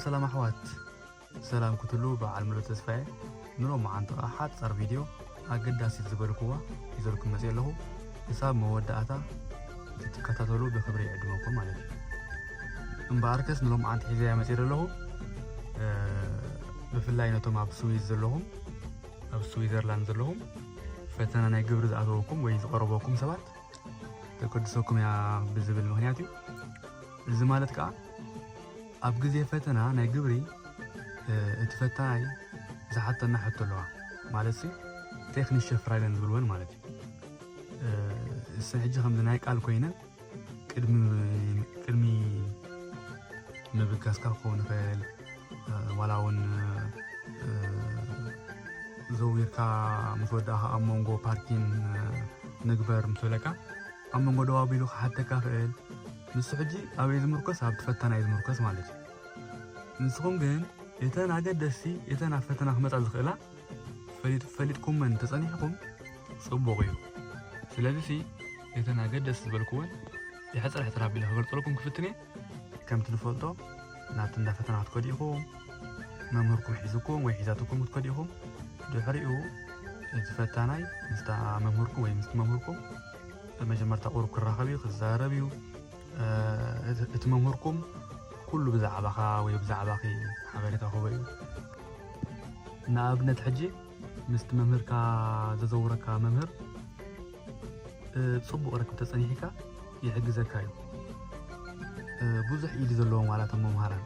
ሰላም ኣሕዋት፣ ሰላም ክትሉ በዓል ምሉእ ተስፋዬ። ንሎማዓንቲ ኸዓ ሓጻር ቪድዮ ኣገዳሲት ዝበልክዋ ሒዘልኩም መጽየ ኣለኹ። ክሳብ መወዳእታ ክትከታተሉ ብኽብሪ ይዕድመኩም ማለት እዩ። እምበኣርከስ ንሎማዓንቲ ሒዘያ መጽየ ዘለኹ፣ እ፣ ብፍላይ ነቶም ኣብ ስዊዝ ዘለኹም፣ ኣብ ስዊዘርላንድ ዘለኹም፣ ፈተና ናይ ግብሪ ዝኣተወኩም ወይ ዝቐረበኩም ሰባት ተገድሰኩም እያ ብዝብል ምኽንያት እዩ። እዚ ማለት ከዓ ኣብ ግዜ ፈተና ናይ ግብሪ፣ እ፣ እቲ ፈታናይ ዝሓተና ሕቶ ኣለዋ። ማለት ሲ፣ ቴክኒሽ ፍራይለን ዝብልወን ማለት እዩ። እ፣ እሰን ሕጂ ከምዚ ናይ ቃል ኮይነን ቅድሚ፣ ቅድሚ ምብጋስካ ክኸውን ይኽእል፣ እ፣ ዋላ እውን፣ እ፣ ዘዊርካ ምስ ወዳእኻ ኣብ መንጎ ፓርኪን፣ እ፣ ንግበር ምስ በለካ ኣብ መንጎ ደው ኣቢሉ ክሓተካ ይኽእል። ንሱ ሕጂ ኣበይ ዝምርኮስ? ኣብቲ ፈታናይ ዝምርኮስ ማለት እዩ። ንስኹም ግን እተን ኣገደስቲ፣ እተን ኣብ ፈተና ክመጻ ዝኽእላ ፈሊጥ-፣ ፈሊጥኩመን ተጸኒሕኩም ጽቡቕ እዩ። ስለዚ ሲ እተን ኣገደስቲ ዝበልኩወን ይሕጽር ሕጽር ኣቢለ ክገልጸልኩም ክፍትን እየ። ከምቲ ንፈልጦ ናብቲ እንዳ ፈተና ክትከዱ ኢኹም፣ መምህርኩም ሒዝኩም ወይ ሒዛትኩም ክትከዱ ኢኹም። ድሕሪኡ እቲ ፈታናይ ምስታ መምህርኩም ወይ ምስቲ መምህርኩም መጀመርታ ቁሩብ ክራኸብ እዩ፣ ክዛረብ እዩ። እ፣ እቲ፣ እቲ መምህርኩም ኩሉ ብዛዕባኻ ወይ ብዛዕባኺ ሓበሬታ ክህቦ እዩ። ንኣብነት ሕጂ ምስቲ መምህርካ ዘዘውረካ መምህር፣ እ፣ ጽቡቕ ርክብ ተጸኒሒካ ይሕግዘካ እዩ። እ፣ ብዙሕ ኢድ ዘለዎም ዋላ እቶም መምሃራን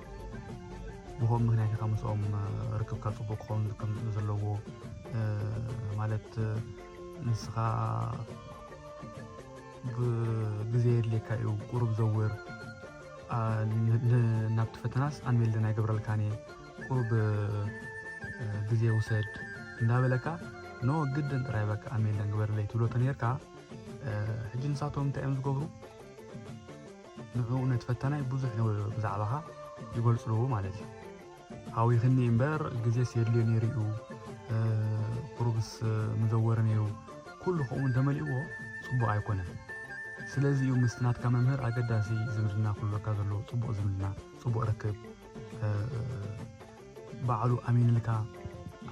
ብኸም ምኽንያት ኢኻ ምስኦም፣ እ፣ ርክብካ ጽቡቕ ክኸውን ከም ዘለዎ፣ እ፣ ማለት፣ እ፣ ንስኻ ብግዜ የድልየካ እዩ፣ ቁሩብ ዘውር፣ አ፣ ን-፣ ን-፣ ናብቲ ፈተናስ ኣንሜልደን ኣይገብረልካን እየ፣ ቁሩብ፣ እ፣ ግዜ ውሰድ እንዳበለካ፣ ኖ ግድን ጥራይ በቃ ኣንሜልደን ግበርለይ ትብሎ ተነይርካ፣ እ፣ ሕጂ ንሳቶም እንታይ እዮም ዝገብሩ? ንዕኡ ነቲ ፈታናይ ብዙሕ ነ-፣ ብዛዕባኻ ይገልጽልዎ ማለት እዩ። ሃዊኽኒ እምበር ግዜስ የድልዮ ነይሩ እዩ፣ እ፣ ቁሩብስ ምዘወረ ነይሩ፣ ኩሉ ከምኡ እንተመሊእዎ ጽቡቕ ኣይኮነን። ስለዚ እዩ ምስቲ ናትካ መምህር ኣገዳሲ ዝምድና ክህልወካ ዘለዎ፣ ጽቡቕ ዝምድና፣ ጽቡቕ ርክብ፣ እ፣ ባዕሉ ኣሚንልካ፣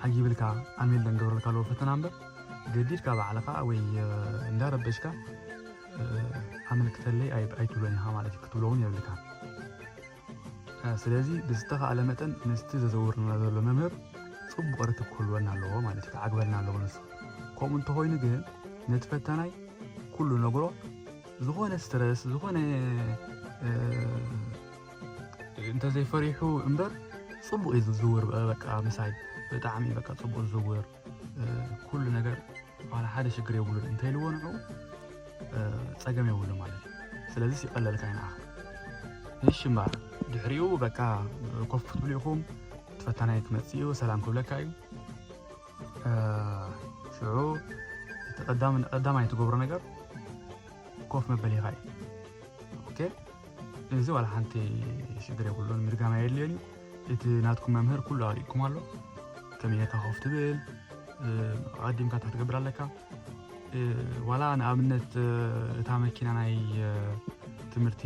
ዓጊብልካ፣ ኣሜልደን ገብረልካ ኣለዎ ፈተና እምበር፣ ገዲድካ ባዕልኻ ወይ፣ እ፣ እንዳረበሽካ፣ እ፣ ኣመልክተለይ ኣይ-፣ ኣይትብሎን ኢኻ ማለት እዩ፣ ክትብሎ እውን የብልካ። እ፣ ስለዚ ብዝተኻእለ መጠን ምስቲ ዘዘውርና ዘሎ መምህር ጽቡቕ ርክብ ክህልወና ኣለዎ ማለት እዩ፣ ክዓግበልና ኣለዎ ንሱ። ከምኡ እንተኾይኑ ግን ነቲ ፈታናይ ኩሉ ነግሮ፣ ዝኾነ ስትረስ፣ ዝኾነ፣ እ፣ እንተዘይፈሪሑ እምበር ጽቡቕ እዩ ዝዝውር፣ በ-፣ በቃ ምሳይ ብጣዕሚ በቃ ጽቡቕ ዝዝውር፣ እ፣ ኩሉ ነገር ዋላ ሓደ ሽግር የብሉን እንተኢልዎ ንዕኡ፣ እ፣ ጸገም የብሉ ማለት እዩ። ስለዚስ ይቐለልካ እዩ ንዓኻ። እሺ እምበኣር ድሕሪኡ በቃ ኮፍ ክትብሉ ኢኹም፣ እቲ ፈታናይ ክመጽእ እዩ፣ ሰላም ክብለካ እዩ። እ፣ ሽዑ እቲ ቀዳም-፣ ቀዳማይ ትገብሮ ነገር ኮፍ መበሊኻ እዩ። ኦኬ፣ እዚ ዋላ ሓንቲ ሽግር የብሉን፣ ምድጋም ኣየድልዮን እዩ። እቲ ናትኩም መምህር ኩሉ ኣሪእኩም ኣሎ። ከመይ ጌርካ ኮፍ ትብል፣ እ፣ ኣቐዲምካ እንታይ ትገብር ኣለካ። እ፣ ዋላ ንኣብነት፣ እ፣ እታ መኪና ናይ፣ እ፣ ትምህርቲ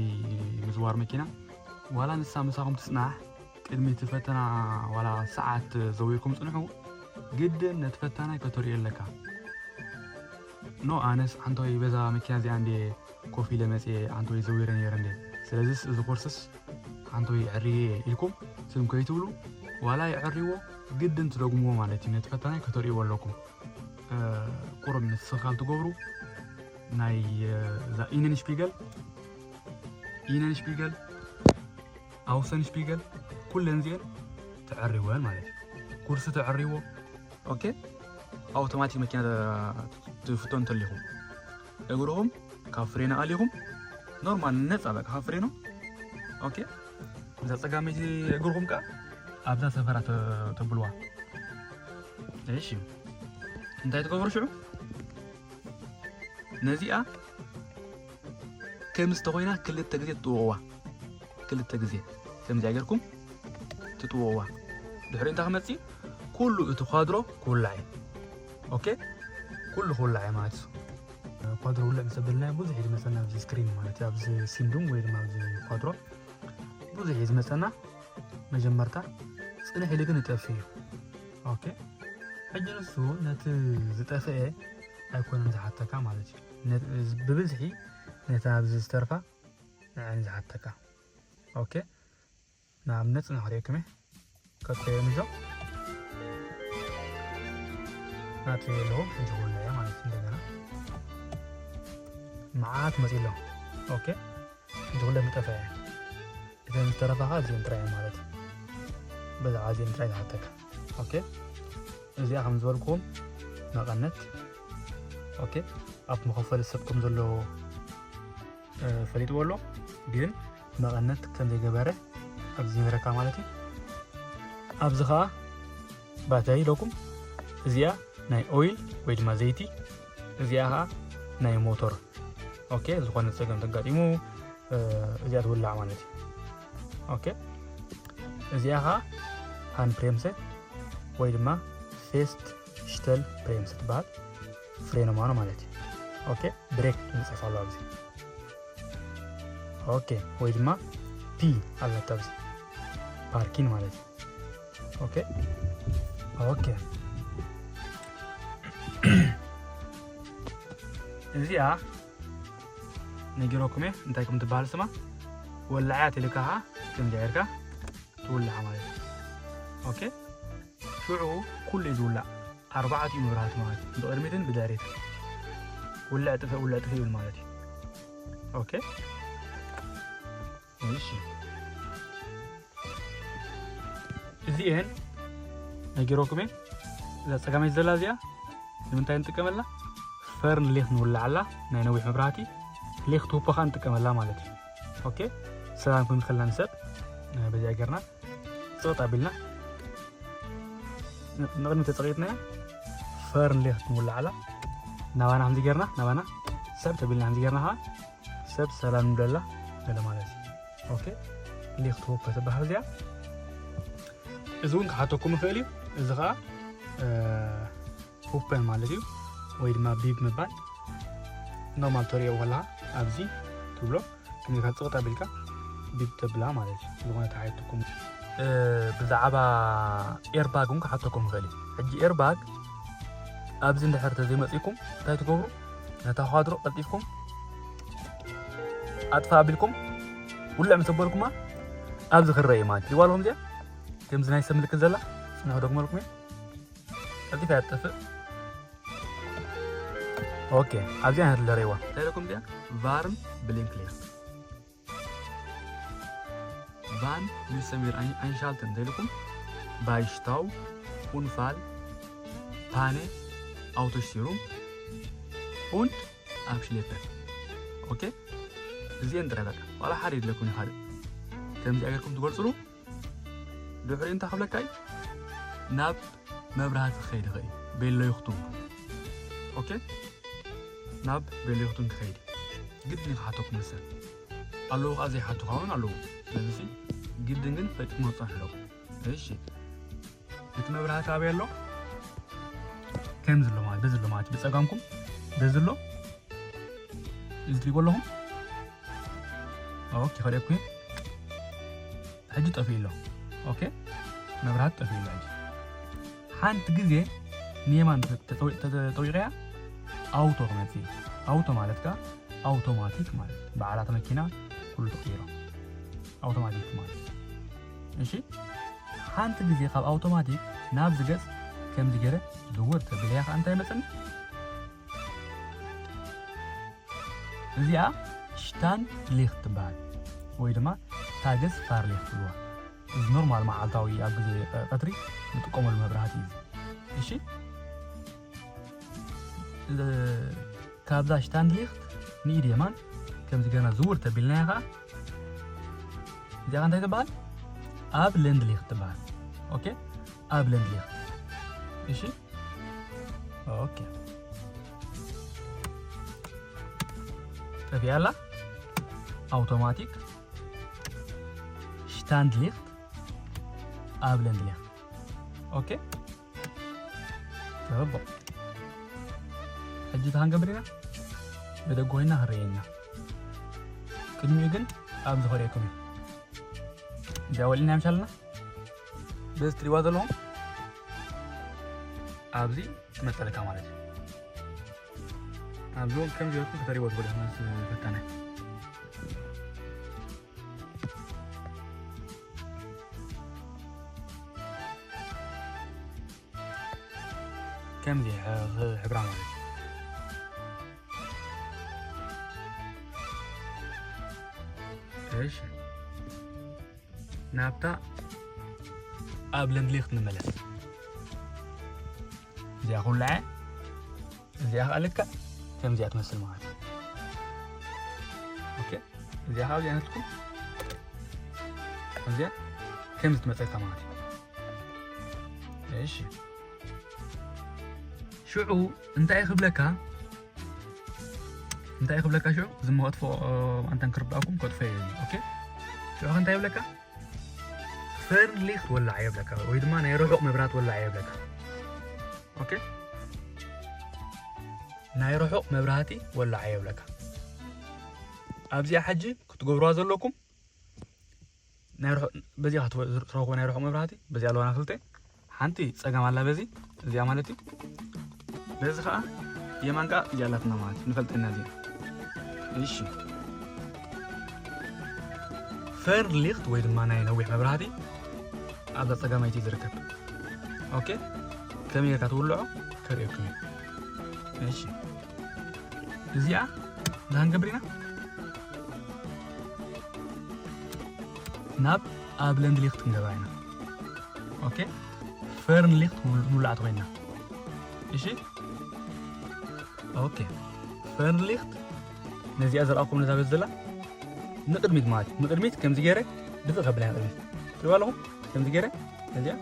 ምዝዋር መኪና፣ ዋላ ንሳ ምሳኹም ትጽናሕ፣ ቅድሚ እቲ ፈተና ዋላ ሰዓት ዘዊርኩም ጽንሑ፣ ግድን ነቲ ፈታናይ ከተርእዮ ኣለካ። ኖ፣ ኣነስ ዓንቶይ በዛ መኪና እዚኣ እንዴ ኮፍ ኢለ መጽየ፣ ዓንቶይ ዘዊረ ነይረ እንዴ። ስለዚስ እዚ ኮርስስ ዓንቶይ የዕርየ ኢልኩም ስም ከይትብሉ፣ ዋላ የዕርይዎ፣ ግድን ትደግምዎ ማለት እዩ። ነቲ ፈታናይ ከተርእይዎ ኣለኩም። እ፣ ቁሩብ ንስኻል ትገብሩ ናይ፣ እ፣ እዛ ኢነን ሽፒገል፣ ኢነን ሽፒገል፣ ኣውሰን ሽፒገል፣ ኩለን እዚአን ተዕርይወን ማለት እዩ። ኩርሲ ተዕርይዎ። ኦኬ፣ ኣውቶማቲክ መኪና ትፍቶ እንተሊኹም እግርኹም ካብ ፍሬና ኣሊኹም ኖርማል ነፃ በቃ ካብ ፍሬኖ። ኦኬ፣ እዛ ጸጋመይቲ እግርኹም ከኣ ኣብዛ ሰፈራ ተ-፣ ተብልዋ። እሺ፣ እንታይ ትገብሩ ሽዑ? ነዚኣ ከም ዝተኾይና ክልተ ግዜ ትጥውቕዋ። ክልተ ግዜ ከምዚኣ ጌርኩም ትጥውቕዋ። ድሕሪ እንታይ ክመጽእ? ኩሉ እቲ ኳድሮ ክውላዕ እዩ። ኦኬ? ኩሉ ክውላዕ እዩ ማለት እዩ። ኳድሮ ውልዕ ምስ ኣበልናዮ ብዙሕ እዩ ዝመጸና ኣብዚ ስክሪን ማለት እዩ። ኣብዚ ሲንዱም ወይ ድማ ኣብዚ ኳድሮ ብዙሕ እዩ ዝመጸና። መጀመርታ ጽንሕ ኢሉ ግን ይጠፍእ እዩ። ኦኬ፣ ሕጂ ንሱ ነቲ ዝጠፍአ ኣይኮነን ዝሓተካ ማለት እዩ። ነ- ብብዝሒ ነታ ኣብዚ ዝተርፋ ንዕን ዝሓተካ። ኦኬ፣ ንኣብነት ጽንሕ ክርእየኩም እየ። ከጥፈዮ ንዞ ናጥፈዮ ኣለኹ። ሕጂ ክውልዕ እየ ማለት እዩ። እንደገና መዓት መፂ ኣሎ። ኦኬ፣ ሕጂ ኩለን ዝጠፍአ እየን። እተን ዝተረፋኻ እዚአን ጥራይ እየን ማለት እዩ። ብዛዕባ እዚአን ጥራይ ዝሓተካ። ኦኬ፣ እዚኣ ከም ዝበልኩም መቐነት። ኦኬ፣ ኣብ መኸፈሊ ሰብ ከም ዘሎ እ፣ ፈሊጥዎ ኣሎ፣ ግን መቐነት ከም ዘይገበረ ኣብዚ ይነግረካ ማለት እዩ። ኣብዚ ኸዓ ባተሪ ኢለኩም፣ እዚኣ ናይ ኦይል ወይ ድማ ዘይቲ፣ እዚኣ ኸዓ ናይ ሞተር። ኦኬ፣ ዝኾነ ጸገም ተጋጢሙ፣ እ፣ እዚኣ ትውላዕ ማለት እዩ። ኦኬ፣ እዚኣ ኸዓ ሃንድ ብሬምሰ ወይ ድማ ፌስት ሽተል ብሬምሰ ትበሃል። ፍሬን ማኖ ማለት እዩ። ኦኬ፣ ብሬክ ንጽሕፍ ኣሎ ኣብዚ። ኦኬ፣ ወይ ድማ ፒ ኣለታ ኣብዚ፣ ፓርኪን ማለት እዩ። ኦኬ፣ ኦኬ፣ እዚኣ ነጊረኩም እየ እንታይ ከም ትበሃል ስማ። ወላዕያ ትልካኻ ከም ጃይርካ ትውላዕ ማለት እዩ። ኦኬ፣ ሽዑ ኩሉ እዩ ዝውላዕ። ኣርባዕቲኡ መብራህቲ ማለት እዩ፣ ብቕድሚትን ብድሕሪት። ውልዕ ጥፍእ፣ ውልዕ ጥፍእ ይብል ማለት እዩ። ኦኬ፣ እሺ፣ እዚኤን ነጊረኩም እየ። እዛ ጸጋመይቲ ዘላ እዚኣ ንምንታይ ንጥቀመላ? ፈርን ሌኽት ንውልዓላ፣ ናይ ነዊሕ መብራህቲ። ሌኽት ውፖ ኸዓ ንጥቀመላ ማለት እዩ። ኦኬ፣ ሰላም ክንከልና ንሰብ፣ እ፣ በዚኣ ጌርና ጽቕጥ ኣቢልና ን-፣ ንቕድሚ ተጸቒጥናያ ፈርን ሌኽት ንውልዓላ። ናባና ከምዚ ጌርና፣ ናባና ሰብ ተቢልና ከምዚ ጌርና ኸዓ ሰብ ሰላም ንብለላ ገለ ማለት እዩ። ኦኬ፣ ሌኽት ውፖ ተበሃል እዚኣ። እዚ እውን ክሓተኩም ይኽእል እዩ። እዚ ኸዓ፣ እ፣ ኦፐን ማለት እዩ፣ ወይ ድማ ቢብ ምባል። ኖርማል ተሪኦ ከለኻ ኣብዚ ትብሎ፣ ክንዲካ ጽቕጥ ኣቢልካ ቢብ ተብላ ማለት እዩ። ዝኾነ ተሓይትኩም፣ እ፣ ብዛዕባ ኤርባግ እውን ክሓተኩም ይኽእል እዩ። ሕጂ ኤርባግ ኣብዚ እንድሕር ተዘይመጺእኩም እንታይ ትገብሩ? ነታ ኳድሮ ቀልጢፍኩም ኣጥፋ ኣቢልኩም ውልዕ ምስ ኣበልኩማ ኣብዚ ክረአ እዩ ማለት እዩ። ይዋልኩም እዚኣ ከምዚ ናይ ሰብ ምልክት ዘላ ጽንሑ ደግመልኩም እየ። ቀልጢፋ እያ ትጠፍእ። ኦኬ፣ ኣብዚኣ ኢና ትለረይዋ። እንታይ ኢለኩም እዚኣ? ቫርም ብሊንክሌር። ቫን ሉሰሚር ኣይ-፣ ኣይንሻልተን እንታይ ኢለኩም? ባይሽታው፣ ኡንፋል፣ ፓነ፣ ኣውቶሽቲሩም፣ und abschleppen። ኦኬ፣ እዚአን ጥራይ በቃ፣ ዋላ ሓደ የድለኩም እዩ ካልእ። ከምዚኣ ጌርኩም ትገልጽሉ። ድሕሪ እንታይ ክብለካ እዩ? ናብ መብራህቲ ክኸይድ ይኽእል እዩ። ቤሎይኽቱም። ኦኬ? ናብ ቤሎይኽቱም ክኸይድ እዩ። ግድን ክሓተኩም መሰል። ኣለዉ ኸዓ ዘይሓቱ ኸዓ እውን ኣለዉ። ስለዚ ግድን ግን ፈጺሙ ክጸንሑ ኣለዎ። እሺ። እቲ መብራህቲ ኣበይ ኣሎ? ከምዚ ኣሎ ማለት፣ በዚ ኣሎ ማለት፣ ብጸጋምኩም በዚ ኣሎ። እዚ ትሪእዎ ኣለኹም? ኦኬ፣ ከደኩ። ሕጂ ጠፊኡ ኣሎ። ኦኬ፣ መብራህቲ ጠፊኡ ኣሎ። ሕጂ ሓንቲ ግዜ ንየማን ተጠዊ-፣ ተጠ-፣ ተጠዊቐያ ኣውቶ ክመጽእ እዩ። ኣውቶ ማለት ከኣ ኣውቶማቲክ ማለት እዩ። በዓላት መኪና ኩሉ ተቐይሮም። ኣውቶማቲክ ማለት እዩ። እሺ፣ ሓንቲ ግዜ ካብ ኣውቶማቲክ ናብዚ ገጽ ከምዚ ገይረ ዝውር ተብለያ ከኣ እንታይ ይመጸኒ? እዚኣ ሽታንድ ሊኽት ትበሃል፣ ወይ ድማ ታገስ ፋር ሊኽት ትብልዋ። እዚ ኖርማል መዓልታዊ ኣብ ግዜ ቀ-፣ ቀትሪ ንጥቀመሉ መብራህቲ እዩ። እሺ፣ እ-፣ ካብዛ ሽታንድ ሊኽት ንኢድ የማን ከምዚ ገና ዝውር ተቢልናያ ኸዓ፣ እዚኣ እንታይ ትበሃል? ኣብ ለንድ ሊኽት ትበሃል። ኦኬ፣ ኣብ ለንድ ሊኽት። እሺ፣ ኦኬ። ጠፊኣ ኣላ። ኣውቶማቲክ ሽታንድ ሊኽት ኣብ ለንድ ሊኽት። ኦኬ፣ ጽቡቕ። ሕጂ እንታይ ክንገብር ኢና? ብደገ ኮይና ክንርእየና። ቅድሚኡ ግን ኣብዚ ከርእየኩም እዩ። እዚኣ ወሊዕና ምሻልና? በዚ ትሪእዋ ዘለኹም ኣብዚ ትመፀለካ ማለት እዩ። ኣብዚ እውን ከም ዝበልኩም ከተሪእዎ ትኽእሉ ኢኹም፣ ፈታናይ። ከምዚ ሕ-፣ ሕብራ ማለት እዩ። እሺ፣ ናብታ ኣብ ለንድሊኽት ንመለስ። እዚኣ ኩላ እያ። እዚኣ ከዓ ልክዕ ከምዚኣ ትመስል ማለት እዩ። ኦኬ፣ እዚኣ ከዓ እዚኣ ነትኩም እዚኣ ከምዚ ትመፀካ ማለት እዩ። እሺ፣ ሽዑ እንታይ ክብለካ፣ እንታይ ክብለካ ሽዑ፣ ዝሞ ከጥፎ፣ ኣንተን ክርዳእኩም ከጥፎ እየ። ኦኬ፣ ሽዑ እንታይ ይብለካ? ፈርንሊኽት ወላዓዮ ይብለካ፣ ወይ ድማ ናይ ርሑቕ መብራት ወላዓዮ ይብለካ። ኦኬ፣ ናይ ርሑቕ መብራህቲ ወላዓዮ ይብለካ። ኣብዚኣ ሕጂ ክትገብርዋ ዘለኩም፣ ናይ ርሑቕ፣ በዚኣ ክትወ-፣ ትረኽቦ ናይ ርሑቕ መብራህቲ፣ በዚኣ ኣለዋና ክልተ። ሓንቲ ጸጋም ኣላ በዚ፣ እዚኣ ማለት እዩ። በዚ ኸኣ የማን ከኣ እዚኣ ኣላትና ማለት እዩ፣ ንፈልጠና እዚኣ። እሺ። ፈርንሊኽት ወይ ድማ ናይ ነዊሕ መብራህቲ ኣብዛ ጸጋመይቲ ዝርከብ። ኦኬ፣ ከመይ ጌርካ ትውልዖ ከርእየኩም እዩ። እሺ፣ እዚኣ እንታይ ክንገብር ኢና? ናብ ኣብ ለንድሊኽት ክንገብራ ኢና። ኦኬ፣ ፈርንሊኽት ሙሉ-፣ ሙሉዓት ኮይና። እሺ፣ ኦኬ፣ ፈርንሊኽት ነዚኣ ዘርኣኹም ነዛ በዝ ዘላ ንቕድሚት ማለት እዩ። ንቕድሚት ከምዚ ገይረ ድፍእ ከብላ ንቕድሚት። ትሪእዋ ኣለኹም? ከምዚ ገይረ ነዚኣ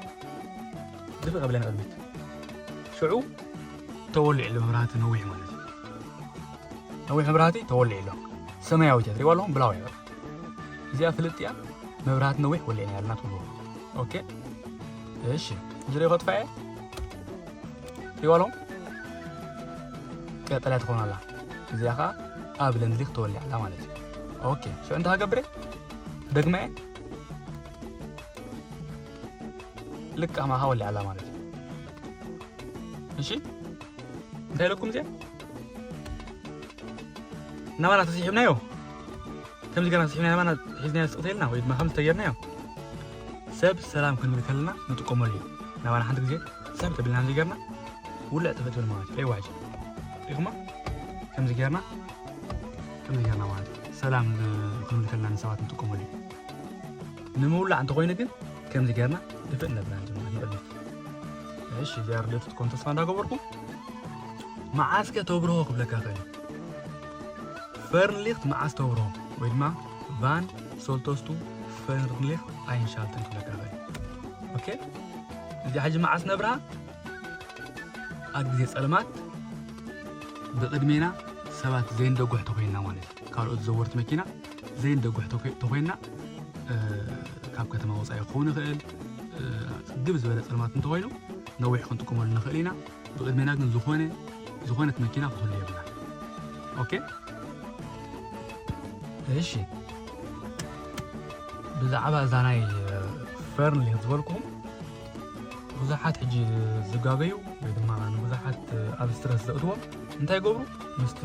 ድፍእ ከብላ ንቕድሚት። ሽዑ ተወሊዑ ኣሎ መብራህቲ ነዊሕ ማለት እዩ። ነዊሕ መብራህቲ ተወሊዑ ኣሎ። ሰማያዊት እያ፣ ትሪእዋ ኣለኹም? ብላው እያ። እዚኣ ፍልጥ እያ። መብራህቲ ነዊሕ ወሊዕና ኣለና ትብልዎ። ኦኬ፣ እሺ፣ እዚ ሪኦ ከጥፋ እየ። ትሪእዋ ኣለኹም? ቀጠልያ ትኾን ኣላ። እዚኣ ኸዓ ኣብ ለንድሊኽት ተወሊዓ ኣላ ማለት እዩ። ኦኬ፣ ሽዑ እንታይ ክገብር እየ? ደግመ እየ። ልክዕ ከማኻ ወሊዓ ኣላ ማለት እዩ። እሺ፣ እንታይ ኢለኩም እዚኣ? ናባና ተስሒብናዮ። ከምዚ ገርና ስሒብና ናባና ሒዝናዮ ስቕ ተይልና ወይ ድማ ከምዚ ተገርናዮ፣ ሰብ ሰላም ክንብል ከለና ንጥቀመሉ እዩ። ናባና ሓንቲ ግዜ ሰብ ተቢልና ከምዚ ገርና ውልዕ ተፈትብል ማለት እዩ። ሪእዋ ሕጂ። ሪእኹማ? ከምዚ ገርና፣ ከምዚ ገርና ማለት እዩ። ሰላም ን-፣ ክንብል ከለና ንሰባት ንጥቀመሉ እዩ። ንምውላዕ እንተኾይኑ ግን ከምዚ ገርና ድፍእ ነብላ ንጀምር ንቕድሚት። እሺ፣ እዚኣ ርድእቲ ትኮን ተስፋ እንዳገበርኩ። መዓስከ ተብርሆ ክብለካ ኽእል? ፈርንሊኽት መዓስ ተብርሆ? ወይ ድማ ቫን ሶልቶስቱ ፈርንሊኽት ኣይንሻልተን ክብለካ ኽእል። ኦኬ? እዚኣ ሕጂ መዓስ ነብርሃ? ኣብ ግዜ ጸልማት ብቕድሜና ሰባት ዘይንደጉሕ ተኾይንና ማለት እዩ። ካልኦት ዘወርቲ መኪና ዘይንደጉሕ ተኮይ-፣ ተኾይንና፣ እ፣ ካብ ከተማ ወጻኢ ክኸውን ይኽእል፣ እ፣ ጽግብ ዝበለ ጸልማት እንተኾይኑ ነዊሕ ክንጥቀመሉ ንኽእል ኢና። ብቕድሜና ግን ዝኾነ፣ ዝኾነት መኪና ክትህሉ የብላን። ኦኬ? እሺ። ብዛዕባ እዛ ናይ፣ እ፣ ፈርንሊኽት ዝበልኩም ብዙሓት ሕጂ ዝጋገዩ ወይ ድማ ንብዙሓት ኣብ ስትረስ ዘእትዎም እንታይ ይገብሩ? ምስቲ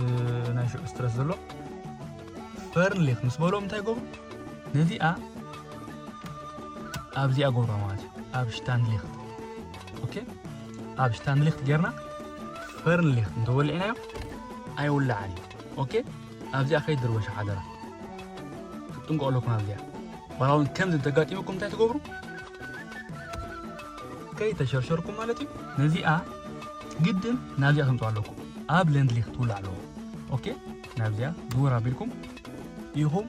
ናይ ሽዑ ስትረስ ዘሎ ፈርንሊኽት ምስ በሎም እንታይ ይገብሩ? ነዚኣ ኣብዚኣ ገብሮ ማለት እዩ። ኣብ ሽታንድሊኽት። ኦኬ? ኣብ ሽታንድሊኽት ጌርና ፈርንሊኽት እንተወሊዕናዮ ኣይውላዕን እዩ። ኦኬ? ኣብዚኣ ከይትድርበሹ ሓደራ። ክትጥንቀቑ ኣለኩም ኣብዚኣ። ዋላ እውን ከምዚ እንተጋጢሙኩም እንታይ ትገብሩ? ከይተሸርሸርኩም ማለት እዩ። ነዚኣ ግድን ናብዚኣ ተምፅዋ ኣለኩም። ኣብ ለንድሊኽት ትውላዕ ኣለዎ። ኦኬ? ናብዚኣ ዝውር ኣቢልኩም ኢኹም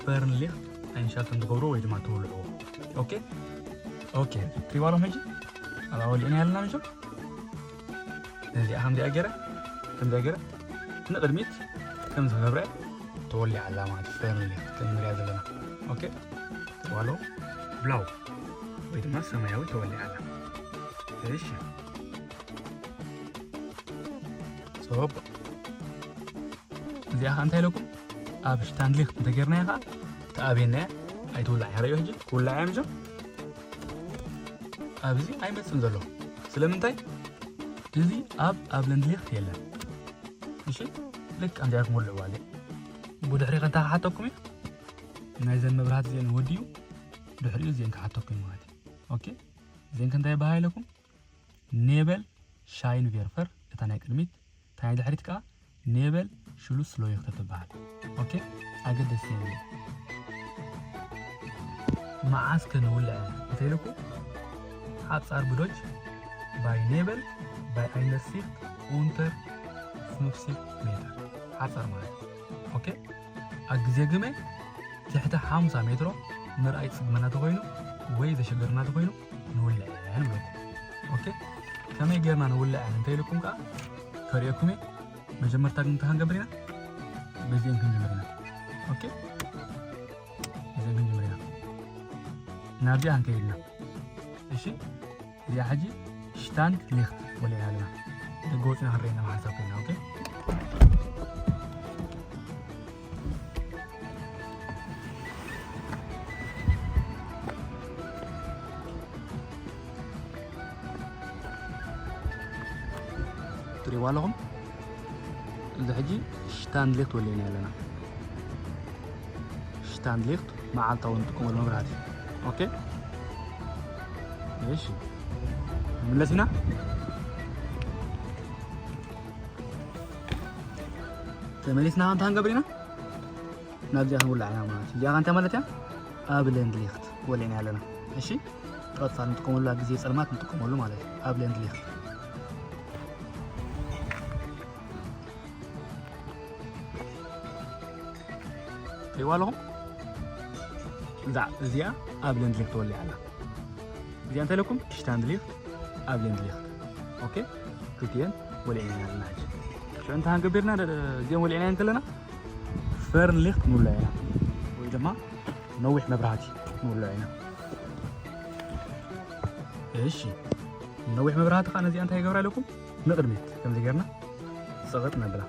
ፈርንሊኽት ኣይንሻልተን ትገብሩ ወይ ድማ ትውልዕዎ። ኦኬ? ኦኬ። ትሪእዋ ኣለኹም ሕጂ? ኣብኣ ወሊዕና ያለና ምሸ? ነዚኣ ከምዚኣ ገይረ፣ ከምዚኣ ገይረ ንቕድሚት ከም ዝገብረ ተወሊዓ ኣላ ማለት እዩ። ፈርንሊ ከም ንሪኣ ዘለና። ኦኬ? ትሪእዋ ኣለኹም? ብላው ወይ ድማ ሰማያዊ ተወሊዓ ኣላ። እሺ። ጽቡቕ። እዚኣ ኸኣ እንታይ ኢለኩም? ኣብ ሽታንድሊኽት እንተጌርናያ ኸኣ ትኣብየና እያ፣ ኣይትውላዕ እያ። ርእዩ ሕጂ ክውላዕ እያ ምሸ? ኣብዚ ኣይመፅን ዘሎ። ስለምንታይ? እዚ ኣብ ኣብለንድሊኽት የለን። እሺ፣ ልክ ከምዚኣ ክምልዕዋ እየ። ብድሕሪ ከንታ ክሓተኩም እዩ። ናይዘን መብራህቲ እዚአን ወዲኡ ድሕሪኡ እዚአን ክሓተኩም እዩ ማለት እዩ። ኦኬ፣ እዚአን ከንታይ ይበሃለኩም? ኔበል ሻይን ቬርፈር፣ እታ ናይ ቅድሚት፣ እታ ናይ ድሕሪት ከዓ ኔበል ሽሉስ ሎይኽተ ትበሃል። ኦኬ፣ ኣገደስቲ እዮም። መዓስ ከ ንውልዐ እንተኢልኩ፣ ሓጻር ብዶች ባይ ኔበል ባይ ኣይነርሲት ኡንተር ፍንፍሲት ሜተር፣ ሓጻር ማለት። ኦኬ፣ ኣብ ግዜ ግመ ትሕቲ ሓምሳ ሜትሮ ምርኣይ ጽግመና ተኾይኑ ወይ ዘሸገርና ተኾይኑ ንውልዐ ንብለኩም። ኦኬ፣ ከመይ ጌርና ንውልዐ እንተኢልኩም ከዓ ከርእየኩም እየ። መጀመርታ ግን እንታይ ክንገብር ኢና? በዚአን ክንጅምር ኢና። ኦኬ፣ በዚአን ክንጅምር ኢና። ናብዚኣ ክንከይድ ኢና። እሺ፣ እዚኣ ሕጂ ሽታንድ ሊኽት ወሊዕና ኣለና። ደገ ወፂና ክንረአየና ብሓንሳብ ኮይና። ኦኬ፣ ትሪእዋ ኣለኹም። እዚ ሕጂ ሽታንድ ሊኽት ወሊዕና ኣለና። ሽታንድ ሊኽት መዓልታዊ እንጥቀመሉ መብራህቲ። ኦኬ፣ እሺ፣ ንምለስ ኢና። ተመሊስና እንታይ ክንገብር ኢና? ናብዚኣ ክንውላዕ ኢና ማለት እዩ። እዚኣ እንታይ ማለት እያ? ኣብ ለንድ ሊኽት ወሊዕና ኣለና። እሺ፣ ቀጻሊ ንጥቀመሉ፣ ኣብ ግዜ ጸልማት ንጥቀመሉ ማለት እዩ። ኣብ ለንድ ሊኽት ትሪእዋ ኣለኹም። እዛ እዚኣ ኣብ ለንድ ሊኽት ወሊዓ ኣላ። እዚኣ እንታይ ኢለኩም? ሽታንድ ሊኽት ኣብ ለንድ ሊኽት። ኦኬ፣ ክልቲኤን ወሊዕና ኣለና ሕጂ። ሽዑ እንታይ ክንገብር ኢና? ደ-፣ ደ-፣ እዚአን ወሊዕናየን ከለና ፈርን ሊኽት ንብሎ ኢና፣ ወይ ድማ ነዊሕ መብራህቲ ንብሎ ኢና። እሺ፣ ነዊሕ መብራህቲ ከዓ ነዚኣ እንታይ ይገብራ ኢለኩም? ንቕድሚት ከምዚ ጌርና ጽቕጥ ነብላ።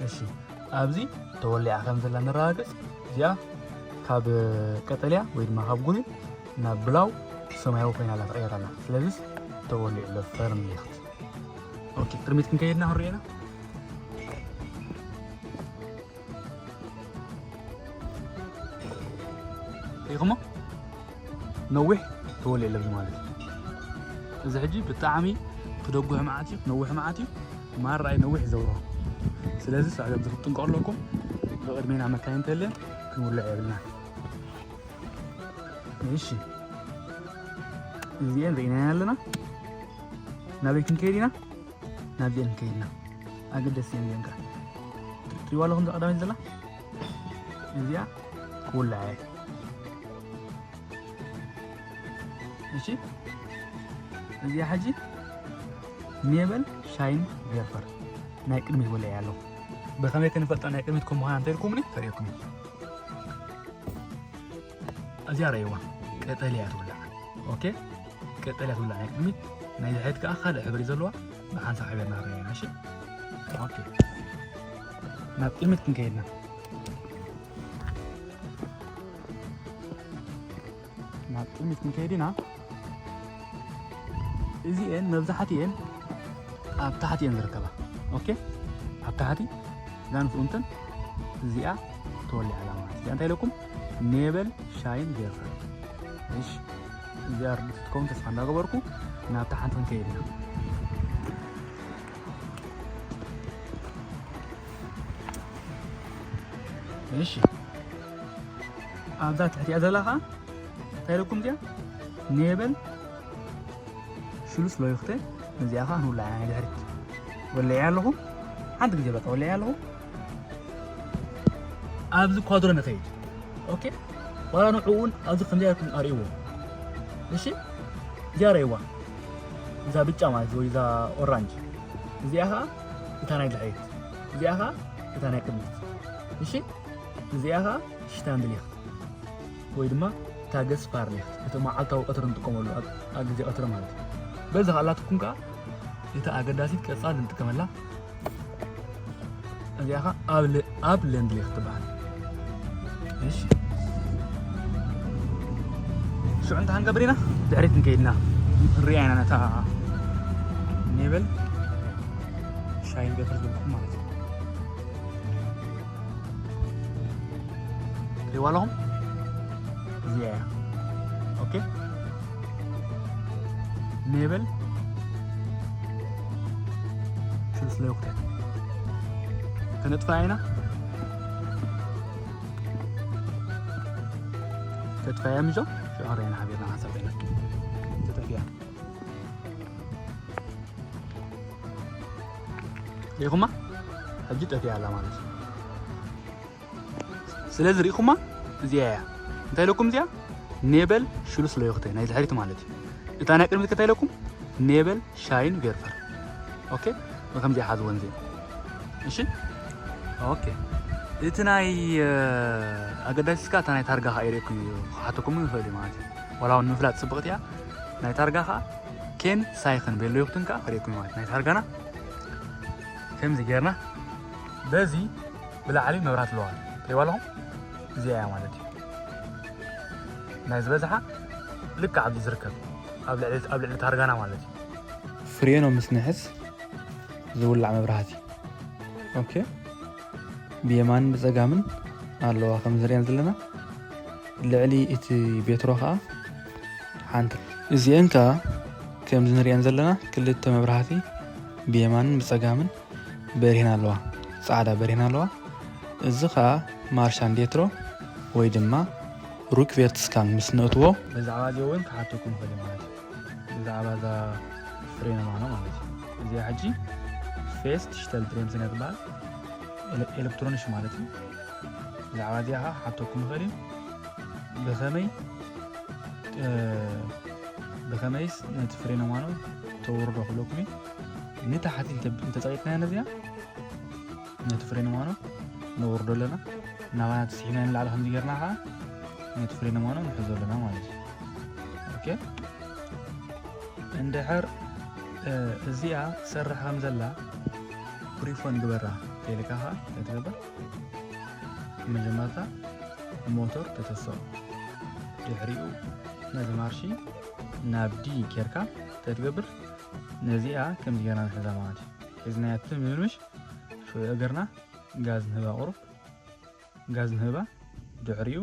እሺ፣ ኣብዚ ተወሊዓ ከም ዘላ ነረጋግጽ። እዚኣ ካብ ቀጠልያ ወይ ድማ ካብ ጉሪን ናብ ብላው ሰማያዊ ኮይና ኣላ፣ ተቐይራ ኣላ። ስለዚስ ተወሊዑ ኣሎ ፈርን ሊኽት። ኦኬ፣ ቅድሚት ክንከይድና ክንሪኤና። ሪኢኹሞ? ነዊሕ ተወሊዑ ኣሎ ማለት እዩ። እዚ ሕጂ ብጣዕሚ ክደጉሕ መዓት እዩ፣ ክነውሕ መዓት እዩ፣ ማራ እዩ ነዊሕ ዘብርሆ። ስለዚ ሳዕቤን እዚ ክትጥንቀቑ ኣለኩም። ብቕድሜና መካይን እንተልየን ክንውልዕ የብልና። እሺ፣ እዚኤን ርኢናየን ኣለና። ናበይ ክንከይድ ኢና? ናብዚኤን ክንከይድ ኢና። ኣገደስቲ እየን እዚኤን ከኣ። ትሪእዋ ኣለኹም እዛ ቀዳመይቲ ዘላ? እዚኣ ክውልዓ እየ። እሺ፣ እዚኣ ሕጂ ኔበል ሻይን ቬርፈር ናይ ቅድሚት ወሊዐ ኣለኹ። ብኸመይ ክንፈልጣ ናይ ቅድሚት ከም ምዃና እንተኢልኩምኒ ከርእየኩም እየ። እዚኣ ረእይዋ፣ ቀጠልያ ትውላዕ። ኦኬ፣ ቀጠልያ ትውላዕ ናይ ቅድሚት። ናይ ድሕሪት ከኣ ካልእ ሕብሪ ዘለዋ ብሓንሳብ ሕብርና ረእየና። እሺ፣ ኦኬ፣ ናብ ቅድሚት ክንከይድና፣ ናብ ቅድሚት ክንከይድ ኢና። እዚኤን መብዛሕትኤን ኣብ ታሕቲ እየን ዝርከባ። ኦኬ፣ ኣብ ታሕቲ እዛ ንፍኡንትን እዚኣ ተወሊዓ ኣላ ማለት እዚኣ እንታይ ኢለኩም? ኔበል ሻይን ቬርፈር። እሺ፣ እዚኣ ርድኢት ክትከውን ተስፋ እንዳገበርኩ ናብታ ሓንቲ ክንከይድ ኢና። እሺ፣ ኣብዛ ትሕቲኣ ዘላ ኸዓ እንታይ ኢለኩም እዚኣ? ኔበል ሽሉስ ሎይኽተ። እዚኣ ኸዓ ንውላዕ ናይ ድሕሪት ወለያ ኣለኹ። ሓንቲ ግዜ በቃ ወለያ ኣለኹ። ኣብዚ ኳድሮ ንኸይድ። ኦኬ፣ ዋላ ንዕኡ እውን ኣብዚ ከምዚኣ ኢልኩም ኣርእይዎ። እሺ፣ እዚኣ ረእይዋ። እዛ ብጫ ማለት ወይ እዛ ኦራንጅ። እዚኣ ኸዓ እታ ናይ ድሕሪት። እዚኣ ኸዓ እታ ናይ ቅድሚት። እሺ፣ እዚኣ ኸዓ ሽታንድ ሊኽት ወይ ድማ ታገስ ፋር ሊኽት፣ እቲ መዓልታዊ ቀትሪ ንጥቀመሉ ኣብ፣ ኣብ ግዜ ቀትሪ ማለት እዩ። በዚ ኸኣላትኩም ከኣ እታ ኣገዳሲት ቀጻሊ ንጥቀመላ። እዚኣ ኸኣ ኣብ ለ-፣ ኣብ ለንድ ሊኽት ትበሃል። እሺ። ሽዑ እንታይ ክንገብር ኢና? ድሕሪት ክንከይድ ኢና። ርኣና ነታ ኔበል ሻይን ገፈር ዝብልኩም ማለት እዩ። ሪዋ ኣለኹም እዚኣ እያ። ኦኬ፣ ኔበል ሽሉስ ለይወቅተ ከነጥፋ ኢና። ተጥፋያ ምጆ ሽዑ ርኣና ሓቢርና ሓሳብ ኢና ተጠፊያ። ሪኢኹማ? ሕጂ ጠፊኣ ኣላ ማለት እዩ። ስለዚ ሪኢኹማ? እዚኣ እያ። እንታይ ኢለኩም እዚኣ? ኔበል ሽሉስ ለዮኽተ ናይ ድሕሪት ማለት እዩ። እታ ናይ ቅድሚት እንታይ ኢለኩም? ኔበል ሻይን ቬርፈር። ኦኬ? ብከምዚ ሓዝወን እዚኣ። እሺ? ኦኬ። እቲ ናይ፣ እ፣ ኣገዳሲ እስካ እታ ናይ ታርጋ ከኣ ይርእየኩም እዩ፣ ክሓተኩም ይኽእል እዩ ማለት እዩ። ዋላ እውን ንምፍላጥ ጽብቕቲ እያ። ናይ ታርጋ ከኣ ኬን ሳይኽን ቤሎ ይኽትን ከኣ ክርእየኩም እዩ ማለት እዩ። ናይ ታርጋና ከምዚ ጌርና በዚ ብላዕሊ መብራት ኣለዋ። ትሪእዋ ኣለኹም? እዚኣ እያ ማለት እዩ። ናይ ዝበዝሓ ልክዕ ኣብዚ ዝርከብ፣ ኣብ ልዕሊ፣ ኣብ ልዕሊ ታርጋና ማለት እዩ። ፍሬኖ ምስ ንሕዝ ዝውላዕ መብራህቲ። ኦኬ። ብየማንን ብጸጋምን ኣለዋ ከም ዝርእየን ዘለና። ልዕሊ እቲ ቤትሮ ከኣ ሓንቲ። እዚአን ከኣ ከም ዝንርእየን ዘለና ክልተ መብራህቲ ብየማንን ብጸጋምን በሪህን ኣለዋ። ጻዕዳ በሪህን ኣለዋ። እዚ ከኣ ማርሻን ዴትሮ ወይ ድማ ሩክ ቬርትስካን ምስ ነእትዎ። ብዛዕባ እዚ እውን ክሓተኩም ይኽእል እዩ ማለት እዩ። ብዛዕባ እዛ ፍሬን ማኖ ማለት እዩ። እዚኣ ሕጂ ፌስት ሽተል ብሬምስን እያ ትበሃል። ኤለ-፣ ኤሌክትሮኒክስ ማለት እዩ። ብዛዕባ እዚኣ ከዓ ክሓተኩም ይኽእል እዩ። ብኸመይ፣ እ፣ ብኸመይስ ነቲ ፍሬን ማኖ ተወርዶ ክብለኩም እዩ። ንታሕቲ እንተ-፣ እንተጸቂጥናያ ነዚኣ፣ ነቲ ፍሬን ማኖ ነወርዶ ኣለና። ናባና ተስሒብና ንላዕሊ ከምዚ ጌርና ከዓ ነቲ ፍሬን ማኖ ንሕዞ ኣለና ማለት እዩ። ኦኬ። እንድሕር፣ እ፣ እዚኣ ትሰርሕ ከም ዘላ ፕሪፎን ግበራ ተይልካ ከዓ እንታይ ትገብር? መጀመርታ ሞተር ተተስኦ። ድሕሪኡ ነዚ ማርሺ ናብ ዲ ጌርካ እንታይ ትገብር? ነዚኣ ከምዚ ጌርና ንሕዛ ማለት እዩ። ሒዝናያ ትምምሽ ሽዑ እግርና ጋዝ ንህባ ቁሩብ። ጋዝ ንህባ። ድሕሪኡ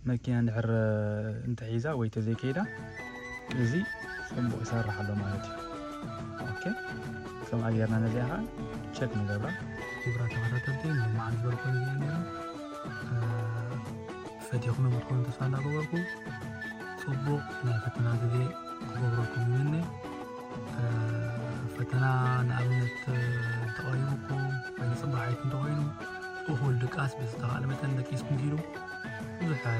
መኪና እንድሕር እንተሒዛ ወይ ተዘይከይዳ እዚ ጽቡቕ ይሰርሕ ኣሎ ማለት እዩ። ኦኬ፣ ከምኣ ጌርና ነዚኣ ኸዓ ቸክ ንገብራ። ክቡራት ተኸታተልቲ፣ ንመዓልቲ ዝበልኩም ግዜ ነይሩ። እ፣ ፈቲኹም የምትኮኑ ተስፋ እንዳገበርኩ፣ ጽቡቕ ናይ ፈተና ግዜ ክገብረልኩም ይምነ። እ፣ ፈተና ንኣብነት፣ እ፣ እንተቐሪቡኩም ወይ ንጽባሕ ኣይት እንተኾይኑ፣ እኹል ድቃስ ብዝተኻእለ መጠን ደቂስኩም ኪዱ። ብዙሕ፣ እ፣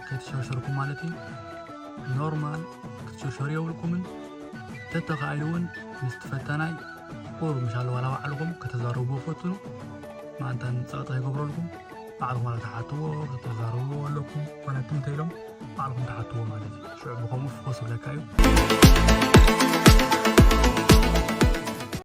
ከይተሸርሸርኩም ማለት እዩ። ኖርማል ክትሽርሸሩ የብልኩምን። ተተኻኢሉ እውን ምስቲ ፈታናይ ቁሩብ ምሻሎ ዋላ ባዕልኹም ከተዛረብዎ ፈትኑ። ማእንታን ጸቕጢ ከይገብረልኩም ባዕልኹም ዋላ ትሓትዎ፣ ከተዛረብዎ ኣለኩም። ኮነ ትም ተኢሎም ባዕልኹም ትሓትዎ ማለት እዩ። ሽዑ ብኸምኡ ፍኾስ ይብለካ እዩ።